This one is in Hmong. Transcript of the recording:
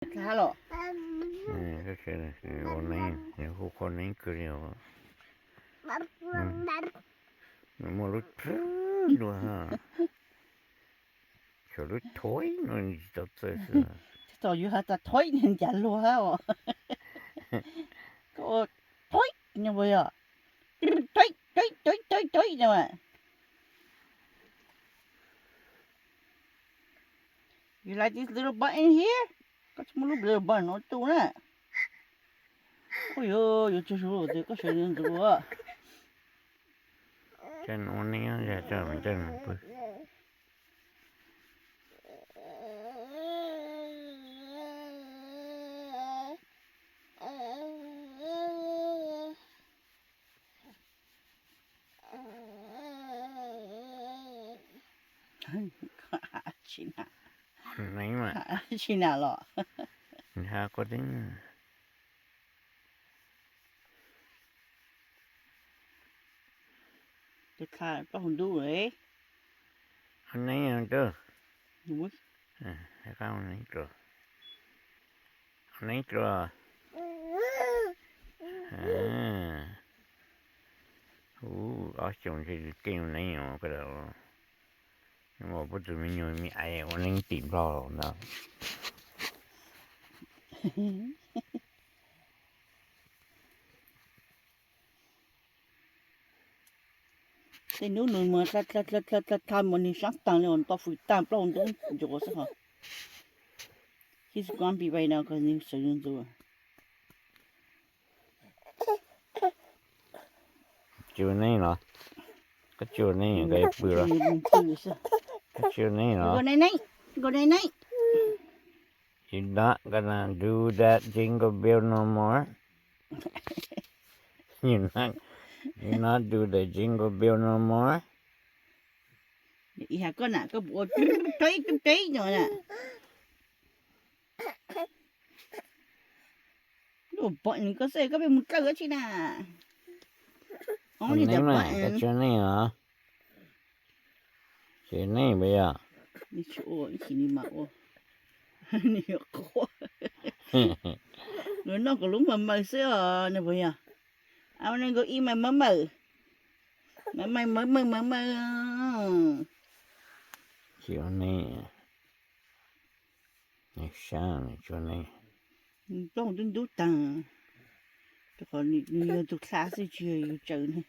Dlha los. Ua neeb, hu qho neeb kawg li os. Nws muaj lub thwb dua ha. Xyov lub thoib no tsis tau txawj xwb. Txog yus has tas thoib ncav luag hab os. Koj ua thoib no puas yog? Thoib, thoib, thoib, thoib, thoib no. You like this little button here? Koj tsis muaj lub little button no tu na. Ua yuav, yuav tsaug zug tias koj sawv ntxuv. Coj ua neeb, coj coj pw. Tsis na, tsis na los. Nws ha koj teb. Tus dlha plaub hau ntub lawm. Ua neeb rau. Ua neeb rau. Ua neeb rau. Ub, ob xyoos ntshe yus tej ua neeb os, koj daws. Nws ua pub tus me nyuam me aiv ua neeb tim Nplog los ntag. Tej hnub nws mus dlha mus nws sab taag li os, tau fwm taag plaub hau ntub ntsuas xwb hos. He's grumpy right now 'cause nws sawv ntxuv. Tsis ua neeb los? Koj tsis ua neeb, koj yuav pw los? Koj tsis ua neeb los? Go night night. Go night night. You're not gonna do that jingle bell no more. You're not, you're not do the jingle bell no more. Ib hab koj na, koj puas ua reb reb no na? Lub button koj xwb, koj pheej mus dlawb dab tsi na? Ua neeb mas koj tsis ua neeb os. Tsis ua neeb puas yog? Nws tsis ua, ib chim nws mam ua. Nws yuav quaj. Nws noj kuv lub maj mawj xwb os, nws puas yog? Au, nws nkaus ib mas maj mawj. Maj mawj, maj mawj, maj mawj. Tsis ua neeb. Nws sab, nws tsis ua neeb. Nws plaub hau ntub ntub taag, rau qhov nws yog tus dlha xwb, tsis yog yus tsawm nws.